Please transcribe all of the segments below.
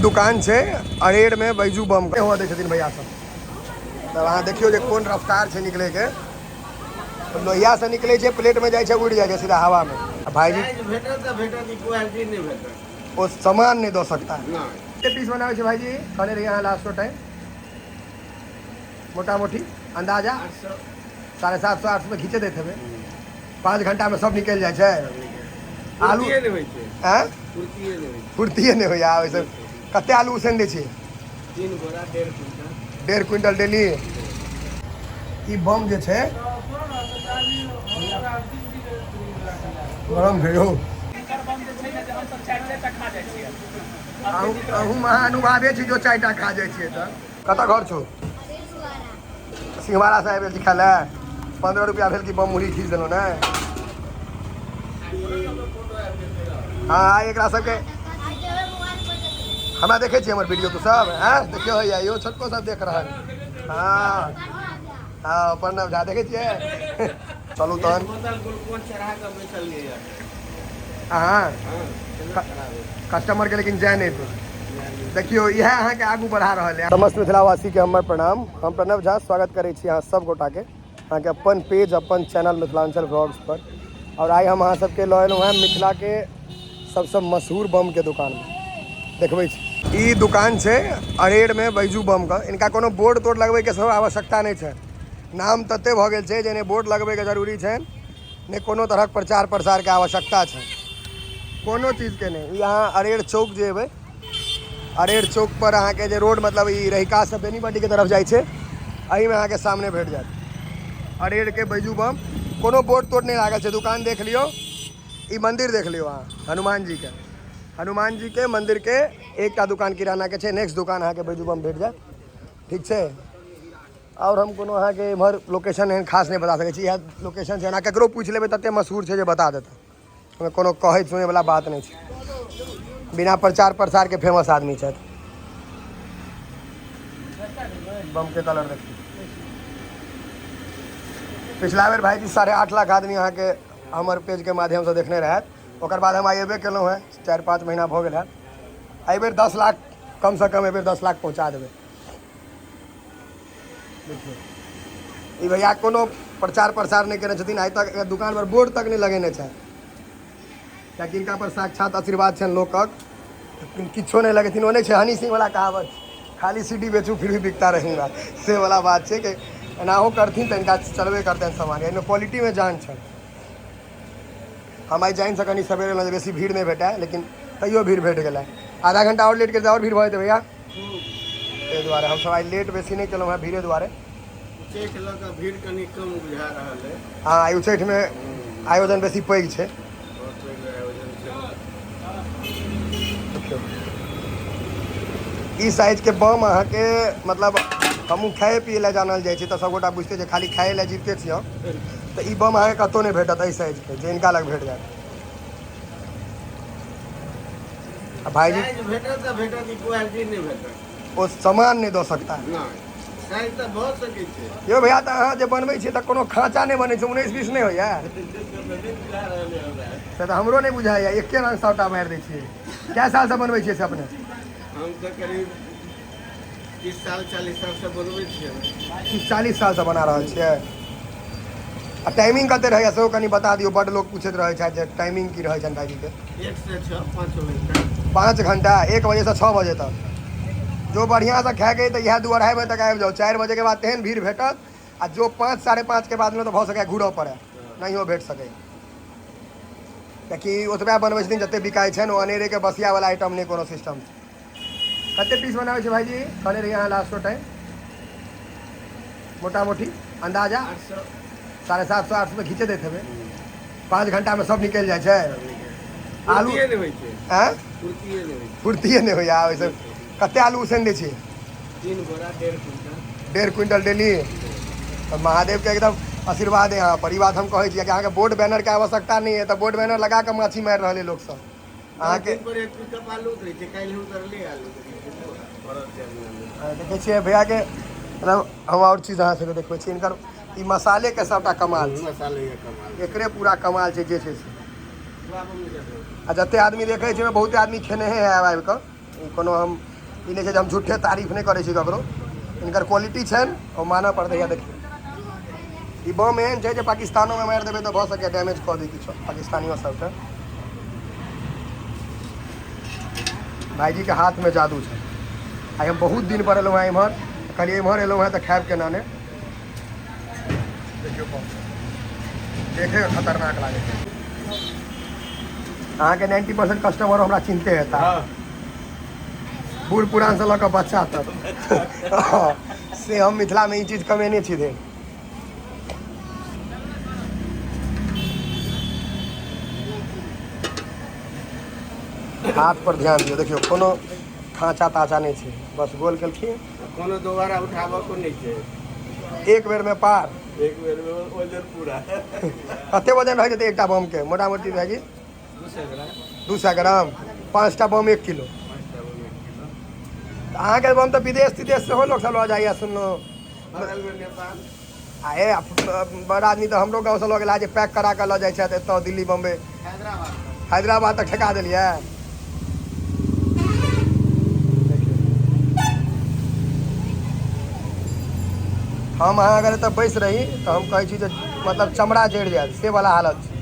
दुकान छै अरेर में बैजू बम के हुआ दै छथिन भैया सब। तब अहाँ देखियौ जे कोन रफ्तार छै निकले के। लोहिया से निकले छै, प्लेट में जाइ छै, उड़ि जाइ छै सीधा हवा में। आ भाईजी भेटत तऽ भेटत, ई क्वालिटी नहि भेटत। ओ सामान नहि दऽ सकता। नहि। कते पीस बनाबै छै भाईजी? कहने रहियै अहाँ लास्ट टाइम मोटा मोटी अंदाजा 750 800 घीचे दैत हेबै। 5 घंटा में सब निकलि जाइ छै। आलू पूर्तिए नहि होइ छै। आँय? पूर्तिए नहि होइ छै। पूर्तिए नहि होइए। ओहिसँ कते आलू उसनि दै छियै? 3 बोरा 1.5 क्विंटल। 1.5 quintal daily. ई बम जे छै गरम छै यौ। अहूँ महानुभावे छी जो 4टा खा जाइ छियै। तऽ कतऽ घर छौ? सिंहवाड़ा से आबि गेल छी खाय लए। 15 रुपया भेल कि बम मुरही खींच देलहुँ ने। हाँ, एकरा सबके हमरा देखै छियै हमर वीडियो तो सब। आँय देखियौ, हैया इहो छोटको सब देख रहल। हाँ हाँ, प्रणव झा देखै छियै। चलू तहन। बोतल ग्लूकोज चढ़ा कऽ बैसलियै। अहाँ कस्टमर के लेकिन जाय नहि दू। देखियौ, इएह अहाँके आगू बढ़ा रहल है। समस्त मिथिलावासी के हमर प्रणाम। हम प्रणव झा स्वागत करै छी अहाँ सब गोटा के अहाँके अपन पेज अपन चैनल मिथिलांचल व्लॉग्स पर। और आइ हम अहाँ सबके लऽ एलहुँ हेँ मिथिला के सबसँ मशहूर बम के दुकान में। देखबै छी, ई दुकान छै अरेर में बैजू बम के। इनका कोनो बोर्ड तोर्ड लगबै के सब आवश्यकता नहि छै। नाम तते भऽ गेल छै जे नहि बोर्ड लगबै के जरूरी छै, नहि कोनो तरहक प्रचार प्रसार के आवश्यकता छै, कोनो चीजके नहि। ई अहाँ अरेर चौक जे एबै, अरेर चौक पर अहाँके जे रोड मतलब ई रहिका से बेनीपट्टी के तरफ जाइ छै, एहिमे अहाँके सामने भेट जायत अरेर के बैजू बम। कोनो बोर्ड तोर्ड नहि लागल छै। दुकान देख लियौ, ई मंदिर देख लियौ अहाँ, हनुमान जी के। हनुमान जी के मंदिर के एकटा दुकान किराना के छै, नेक्स्ट दुकान अहाँके बैजू बम भेट जायत। ठीक छै। और हम कोनो अहाँके एम्हर लोकेशन एहन खास नहि बता सकै छी, इएह लोकेशन छै। एना ककरो पूछि लेबै तते मशहूर छै जे बता देतै। ओहिमे कोनो कहै सुनैवला बात नहि छै। बिना प्रचार प्रसार के फेमस आदमी छथि। बम के कलर देखियौ। पिछला बेर भाईजी 8.5 लाख आदमी अहाँके हमर पेजके माध्यमसँ देखने रहथि। ओकर बाद हम आइ एबे केलहुँ हेँ, 4-5 महीना भऽ गेल हैत। एहिबेर 10 लाख कमसँ कम, एहिबेर 10 लाख पहुँचा देबै। देखियौ, ई भैया कोनो प्रचार प्रसार नहि केने छथिन आइ तक, दुकान पर बोर्ड तक नहि लगेने छथि, कियाकि हिनका पर साक्षात आशीर्वाद छनि लोकक। किछो नहि लगेथिन। ओ नहि छै हनी सिंह वाला कहावत, खाली सीडी बेचू फिर भी बिकता रहूंगा, से वाला बात छै कि एनाहो करथिन तऽ हिनका चलबे करतनि सामान। एहिमे क्वालिटीमे जान छनि। हम आइ जानि कनि सवेरे एलहुँ जे बेसी भीड़ नहि भेटै, लेकिन तैयो भीड़ भेट गेलै। आधा घंटा आओर लेट करितै आओर भीड़ भऽ जेतै भैया। ताहि दुआरे हमसब आइ लेट बेसी नहि केलहुँ हेँ भीड़े दुआरे। उच्चैठ लऽ कऽ भीड़ कनि कम बुझा रहल अइ। हँ, आइ उच्चैठमे आयोजन बेसी पैघ छै। बहुत पैघ आयोजन छै। देखियौ, ई साइजके बम अहाँके मतलब हमहूँ खाए पिए लए जानल जाइ छी, तऽ सबगोटा बुझिते छै खाली खाए लए जीविते छी हम। तऽ ई बम अहाँके कतहु नहि भेटत एहि साइजके जे हिनका लग भेट जायत। आ भाईजी साइज भेटत तऽ भेटत, ई क्वालिटी नहि भेटत। ओ सामान नहि दऽ सकता। नहि, साइज तऽ भऽ सकै छै। यौ भैया, तऽ अहाँ जे बनबै छियै तऽ कोनो खाँचा नहि बनै छै, 19-20 नहि होइए? नहि बुझा रहल अइ हमरा। से तऽ हमरो नहि बुझाइए, एके रंग सबटा मारि दै छियै। कए सालसँ बनबै छियै से अपने? हम तऽ करीब 30 साल 40 सालसँ बनबै छियै। 30-40 सालसँ बना रहल छियै। आ टाइमिंग कते रहैए सेहो कनि बता दियौ। बड्ड लोक पूछैत रहै छथि जे टाइमिंग की रहै छनि भाईजीके। 1 से 6, 5 बजे तक। 5 घंटा, 1 बजेसँ 6 बजे तक। जो बढ़िआँसँ खायके तऽ इएह 2-2.5 बजे तक आबि जाउ। 4 बजेके बाद तेहन भीड़ भेटत, आ जो 5, 5:30 के बादमे तऽ भऽ सकैए घुरऽ पड़ै, नहियो भेट सकैए। कियाकि ओतबे बनबै छथिन जते बिकाइ छनि। ओ अनेरेके बसियावला आइटम नहि कोनो सिस्टम छै। कते पीस बनाबै छै भाईजी? कहने रहियै अहाँ लास्ट टाइम मोटा मोटी अंदाजा 800। 750 800 घीचे दैत हेबै। 5 घंटा में सब निकलि जाइ छै। आलू पूर्तिए नहि होइ छै। आँय? पूर्तिए नहि होइ छै। पूर्तिए नहि होइए। ओहिसँ कते आलू उसनि दै छियै? 3 बोरा 1.5 क्विंटल। 1.5 quintal daily. तऽ महादेव के एकदम आशीर्वाद है यहाँ पर। ई बात हम कहै छी कि अहाँके बोर्ड बैनर के आवश्यकता नहीं है, तऽ बोर्ड बैनर लगा कऽ माछी मारि रहल है लोक सब अहाँके। दिन पर एक पिकअप आलू उतरै छै, काल्हि उतरले आलू भरल छै आलू। देखै छियै भैयाके, मतलब हम आओर चीज अहाँ सबके देखबै छी। हिनकर ई मसाले के सबटा कमाल छै। मसाले के कमाल। एकरे पूरा कमाल छै जे छै से। आ जते आदमी देखै छै, बहुते आदमी खेने है आबि कऽ। ई कोनो हम ई नहि छै जे हम झूठे तारीफ नहि करै छी ककरो। हिनकर क्वालिटी छनि ओ मानऽ पड़तै। या देखियौ, ई बम एहन छै जे पाकिस्तानोमे मारि देबै तऽ भऽ सकैए डैमेज कऽ दै किछो पाकिस्तानियो सबके। भाईजीके हाथमे जादू छै। आइ हम बहुत दिन पर एलहुँ हेँ एम्हर, कहलियै एम्हर एलहुँ हेँ तऽ खायब केना नहि। देखियौ, बम देखैमे खतरनाक लागै छै। अहाँके 90% कस्टमर हमरा चिन्हते हेता। हाँ। बूढ़ पुरान से लऽ कऽ बच्चा तक। से हम मिथिलामे ई चीज कमेने छी धरि। हाथ पर ध्यान दियौ, देखियौ कोनो खाँचा ताँचा नहि छै, बस गोल केलखिन। कोनो दोबारा उठाबऽ को नहि छै। एक बेर में पार। एक बेर में वजन पूरा। कते वजन रह जेतै एकटा बम के मोटा मोटी भाईजी? 200 ग्राम। 200 ग्राम, 5टा बम 1 किलो। 5टा बम 1 किलो। तऽ अहाँके बम तऽ विदेश तिदेश सेहो लोक सब लऽ जाइए सुनलहुँ। बगल में नेपाल। आ ए बड़ आदमी तऽ हमरो गाँवसँ लऽ गेला जे पैक करा कऽ लऽ जाइ छथि एतऽ दिल्ली बम्बई। हैदराबाद। हैदराबाद तक ठेका देलियै। हम अहाँ अगर एतऽ बैस रही तऽ हम कहै छी जे मतलब चमड़ा जरि जायत से वाला हालत छै।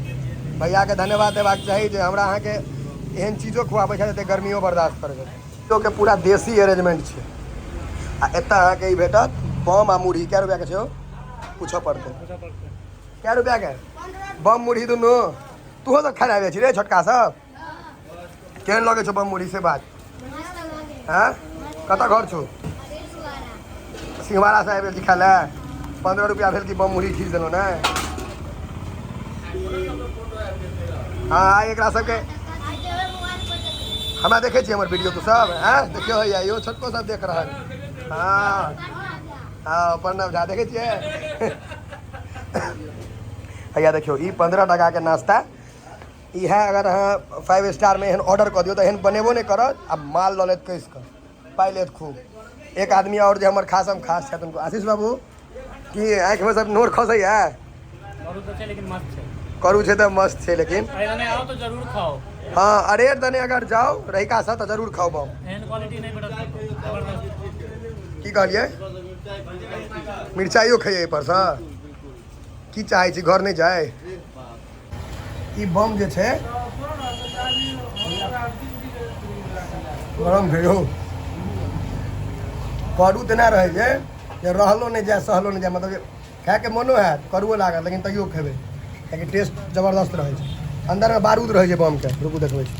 भैयाके धन्यवाद देबाक चाही जे हमरा अहाँके एहन चीजो खुआबै छथि, एते गर्मियो बर्दाश्त करै छथि। के पूरा देसी अरेंजमेंट छै। आ एतऽ अहाँके ई भेटत बम आ मुरही। कै रुपैआके छै यौ? पूछऽ पड़तै। कै रुपैआके बम मुरही दुनू? तूहो सब खाय आबै छी रे छोटका सब? केहन लगै छौ बम मुरही से बात? हँ, कतऽ घर छौ? सिंहवाड़ा से आबि गेल छी खाय लए। 15 रुपया भेल कि बम मुरही खींच देलहुँ ने। हँ, एकरा सबके हमरा देखै छी हमर वीडियो तू सब? हँ, देखियौ, हैया इहो छोटको सब देख रहल। हँ हँ, प्रणव झा देखै छियै। हैया देखियौ, ई 15 टाकाके नाश्ता इएह अगर अहाँ 5 स्टारमे एहन ऑर्डर कऽ दियौ तऽ एहन बनेबो नहि करत आ माल लऽ लेत कसि कऽ, पाइ लेत खूब। एक आदमी आओर जे हमर खासम खास छथि हुनको, आशीष बाबू, की आँखिमे सब नोर खसैया? करू तऽ छै लेकिन मस्त छै। करू छै तऽ मस्त छै लेकिन। एहि आउ तऽ जरूर खाओ। हँ, अरेर दने अगर जाउ रहिका से तऽ जरूर खाउ बम। एहन क्वालिटी नहि भेटत जबरदस्त। की कहलियै? मिरचाइयो खइयै एहिपर सँ? की चाहै छी, घर नहि जाय? ई बम जे छै गरम छै यौ। करू तेना रहै छै जे रहलो नहि जाय सहलो नहि जाय, मतलब जे खायके मनो हैत, करुओ लागत, लेकिन तैयो खेबै कियाकि टेस्ट जबरदस्त रहै छै। अन्दरमे बारूद रहै छै बमके। रुकू देखबै छी।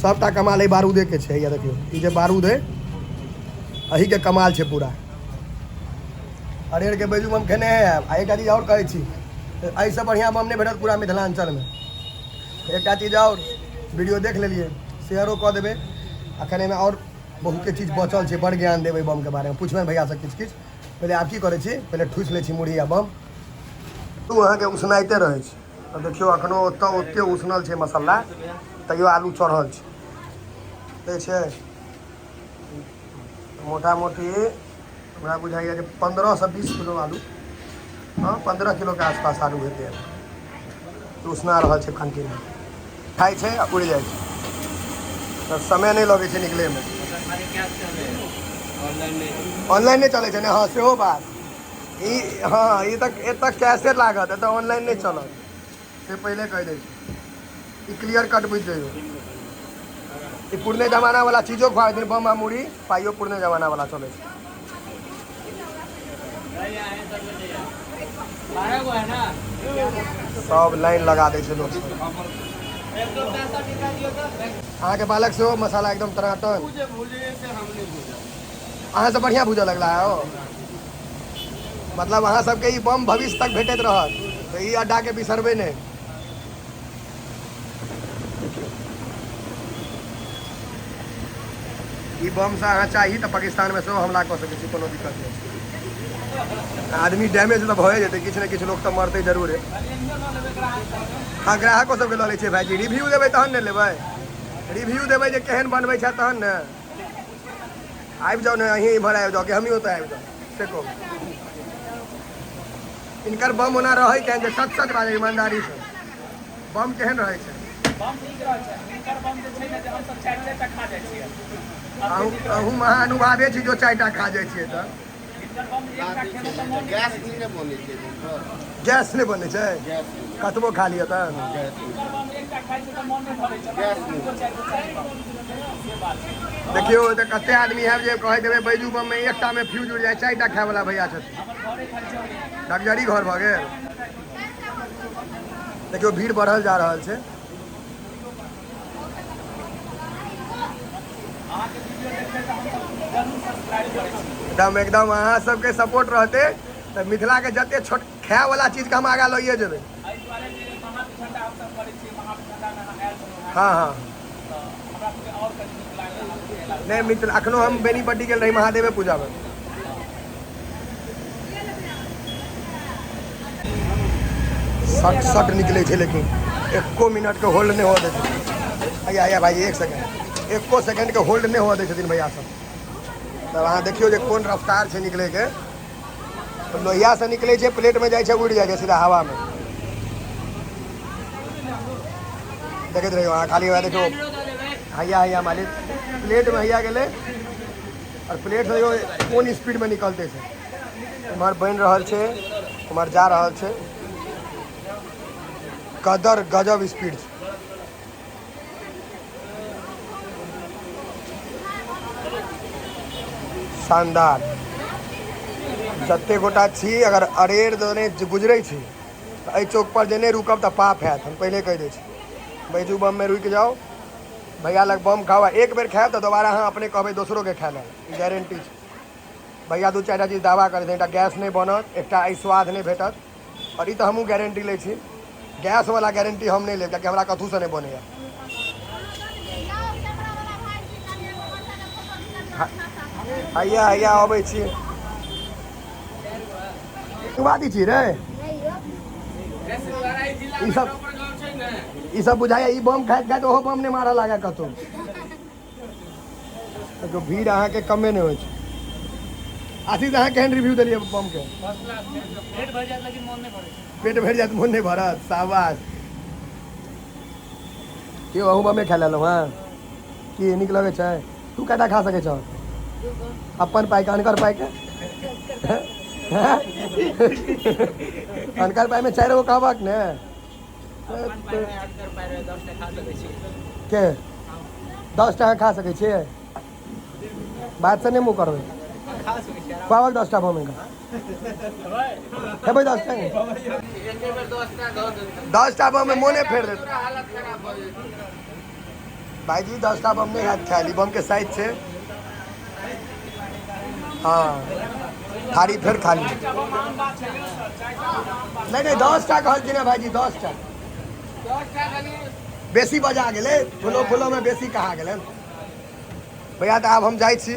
सबटा कमाल एहि बारूदेके छै। या देखियौ, ई जे बारूद है एहीके कमाल छै पूरा। अरेरके बैजू बम खेने है। आ एकटा चीज आओर कहै छी, एहिसँ बढ़िआँ बम नहि भेटत पूरा मिथिलाञ्चलमे। एकटा चीज आओर, वीडियो देख लेलियै, शेयरो कऽ देबै। अखन एहिमे आओर बहुते चीज बचल छै, बड़ ज्ञान देबै बमके बारेमे, पुछबै भैयासँ किछु किछु। पहिले आब की करै छी, पहिले ठूसि लै छी मुरही आ बम। ओ अहाँके उसनाइते रहै छै। तऽ देखियौ, अखनो ओतऽ ओते उसनल छै मसाला, तैयो आलू चढ़ल छै। देखै छियै, मोटा मोटी हमरा बुझाइए जे 15 से 20 किलो आलू, हँ, 15 किलोके आसपास आलू हेतै। उसना रहल छै कंटिन्यू, खाइ छै आ उड़ि जाइ छै, तऽ समय नहि लगै छै निकलैमे। ऑनलाइन नहीं। ऑनलाइन नहि चलै छै ने। हँ, सेहो बात ई। हँ, ई तऽ एतऽ कैशे लागत, एतऽ ऑनलाइन नहि चलत, से पहिले कहि दै छी। ई क्लियर कट बुझि जइयौ। ई पुरने जमाना वाला चीजो खुआबै छथिन बम आ मुरही, पाइयो पुरने जमाना वाला चलै छै। 12 गो है ना। सब लाइन लगा दै छै लोक सब। अहाँके पालक सेहो मसाला एकदम टनाटन। जे भूजे से हम नहीं भूजा। अहाँ से बढ़िआँ भूजऽ लगला है ओ। मतलब अहाँ सबके ई बम भविष्य तक भेटैत रहत तऽ ई अड्डाके बिसरबै नहि। ई बमसँ अहाँ चाही तऽ पाकिस्तानमे सेहो हमला कऽ सकै छी, कोनो दिक्कत नहि छै। आदमी डैमेज तऽ भए जेतै, किछु ने किछु लोक तऽ मरतै जरूरे। हँ, ग्राहको सबके लऽ लै छियै। भाइजी, रिव्यू देबै तहन ने लेबै। रिव्यू देबै जे केहन बनबै छै तहन ने। आबि जाउ ने, अहीं इम्हर आबि जाउ कि हमही ओतऽ आबि जाउ, से कहू। इनकर बम ओना रहै केहन छै? सच सच बाजै, ईमानदारीसँ, बम केहन रहै छै? बम नीक रहै छै। हिनकर बम जे छै ने, जे हमसब चारि चारि टा खा जाइ छियै। अहूँ महानुभावे छी जो 4 टा खा जाइ छियै तऽ। गैस नहि बनै छै। गैस नहि बनै छै? कतबो खा लिअ तऽ। देखियौ तऽ कते आदमी आबि जे कहैत हेबै बैजू बममे एकटामे फ्यूज उड़ि जाइ, 4 टा खायवला भैया छथिन। डगजरी घर भऽ गेल। देखियौ भीड़ बढ़ल जा रहल छै। एकदम एकदम अहाँ सबके सपोर्ट रहतै तऽ मिथिलाके जते छोट खायवला चीजके हम आगाँ लइए जेबै। हाँ हाँ नहीं मिथिला अखनो हम बेनीपट्टी गेल रही महादेवे पूजामे। सट सट निकलै छै लेकिन एको मिनटके होल्ड नहि हुअ दै छथिन। हैया हैया भाई एक सेकेंड, एको सेकेंडके होल्ड नहि हुअ दै छथिन भैया सब। तब अहाँ देखियौ जे कोन रफ्तार छै निकलैके। लोहियासँ निकलै छै, प्लेटमे जाइ छै, उड़ि जाइ छै सीधा हवामे। देखैत रहियौ अहाँ खाली वएह देखियौ। हैया हैया मालिक प्लेटमे हैया गेलै और प्लेट देखियौ कोन स्पीडमे निकलते छै। एम्हर बनि रहल छै, उम्हर जा रहल छै। कदर गजब स्पीड छै। शानदार। जते गोटा छी अगर अरेर दने गुजरै छी तऽ एहि चौक पर जे नहि रुकब तऽ पाप हैत, हम पहिले कहि दै छी। बैजू बममे रुकि जाउ, भैया लग बम खाउ, आ एक बेर खायब तऽ दोबारा अहाँ अपने कहबै दोसरोके खाय लए, ई गारंटी छै। भैया 2-4 टा चीज दावा करै छै, एकटा गैस नहि बनत, एकटा एहि स्वाद नहि भेटत, और ई तऽ हमहूँ गारंटी लै छी। गैसवला गारंटी हम नहि लेब कियाकि हमरा कथूसँ नहि बनैया। हैया हैया अबै छी। वादी छी रे ई सब बुझाइया ई बम खाइत खाइत ओहो बम नहि मारऽ लागै कतौ। देखियौ भीड़ अहाँके कमे नहि होइ छै। आशीष अहाँ केहन रिव्यू देलियै बम के? पेट भरि जायत लेकिन मोन नहि भरै छै। पेट भरि जायत मोन नहि भरत, शाबाश। की अहूँ बमे खा लेलहुँ हँ? की नीक लगै छै? तू कएटा खा सकै छह? अपन पाइके अनकर पाइके? अनकर पाइमे 4 गो कहबक ने? के 10 टाका खा सकै छियै? बात से नहि मुँह करबै। खुआबक 10 टा बम हिनका। खेबै 10 टा? 10 टा बम मोने फेर देत। भाईजी 10 टा बम नहि हैत खायल, ई बम के साइज छै। हाँ थारी फेर खाली। नहीं नहीं 10 टा कहलखिन हँ भाईजी, 10 टा। बेसी बजा गेलै, फुलो फुलो में बेसी कहा गेलै। भैया तऽ आब हम जाइ छी,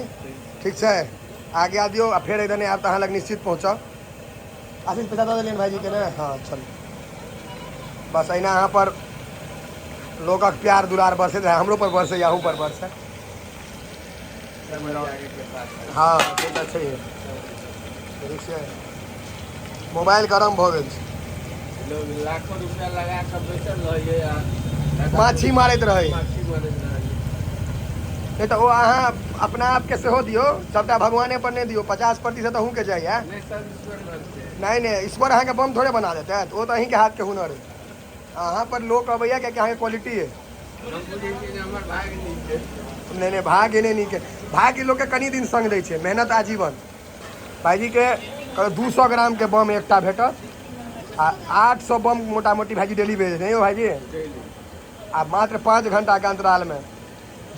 ठीक छै? आज्ञा दियौ आ फेर एहि आयब तऽ अहाँ लग निश्चित पहुँचब। आशीष पैसा दऽ देलियनि भाईजी के ने? हाँ चलू। बस अहिना अहाँ पर लोकक प्यार दुलार बरसैत रहै, हमरो पर बरसै, अहूँ पर बरसै। हाँ से तऽ छै। देखै छियै मोबाइल गरम भऽ गेल छै। लोग लाखों रुपया लगा कऽ बैसल रहैया, माछी मारैत रहै। माछी मारैत रहैया। नहि तऽ ओ अहाँ अपना आपके सेहो दियौ, सबटा भगवाने पर नहि दियौ। 50% अहूँके जाइया। नहि सब ईश्वर भक्त छै। नहीं नहीं ईश्वर अहाँके बम थोड़े बना देतै, ओ तऽ अहीँके हाथके हुनर है। अहाँ पर लोक अबैया कियाकि अहाँके क्वालिटी है। हम बुझै छियै जे हमर भाग्य नीक छै। नहीं नहीं भाग्य नहि नीक है, भाग्य लोकके कनि दिन संग दै छै, मेहनत आजीवन। भाईजीके 200 ग्रामके बम एकटा भेटत आ 800 बम मोटा मोटी भाईजी डेली भेजै छै। नहीं हो भाईजी? आ मात्र 5 घंटाके अंतरालमे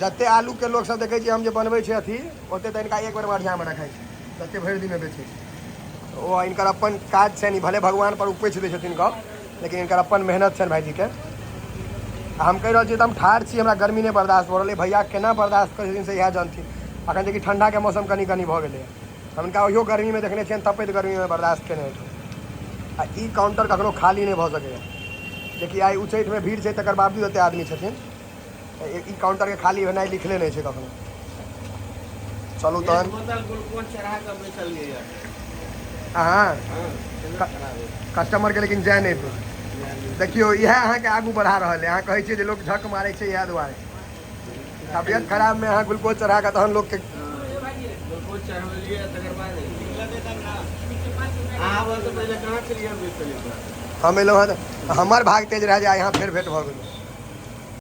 जते आलूके लोक सब देखै छियै हम जे बनबै छै अथी, ओते तऽ हिनका एक बेर बढ़िआँमे रखै छै, जते भरि दिनमे बेचै छै। ओ हिनकर अपन काज छनि, भले भगवान पर उपछि दै छथिन गप, लेकिन हिनकर अपन मेहनत छनि भाईजीके। आ हम कहि रहल छी तऽ हम ठाढ़ छी, हमरा गर्मी नहि बर्दाश्त भऽ रहल अइ। भैया केना बर्दाश्त करै छथिन से इएह जानथिन। अखन जेकि ठंडाके मौसम कनि कनि भऽ गेलैए, हम हिनका ओहियो गर्मीमे देखने छियनि तपैत गर्मीमे बर्दाश्त केने हेथिन। आ ई काउंटर कखनो खाली नहि भऽ सकैए, जेकि आइ उच्चैठमे भीड़ छै तकर बावजूद एतेक आदमी छथिन। ई काउंटरके खाली भेनाइ लिखले नहि छै कखनो। चलू तहन। बोतल ग्लूकोज चढ़ा कऽ बैसल अहाँ कस्टमर के लेकिन जाय नहि दू। देखियौ इएह अहाँके आगू बढ़ा रहल है। अहाँ कहै छियै जे लोक झक मारै छै, इएह दुआरे। तबियत खराब में अहाँ ग्लूकोज चढ़ा कऽ तहन लोकके ग्लूकोज चढ़बेलियै तकर बाद अहाँ बोलते पहिले कहाँ छलियै हम हम एलहुँ हँ तऽ हमर भाग तेज रह जाय यहाँ फेर भेंट भऽ गेल।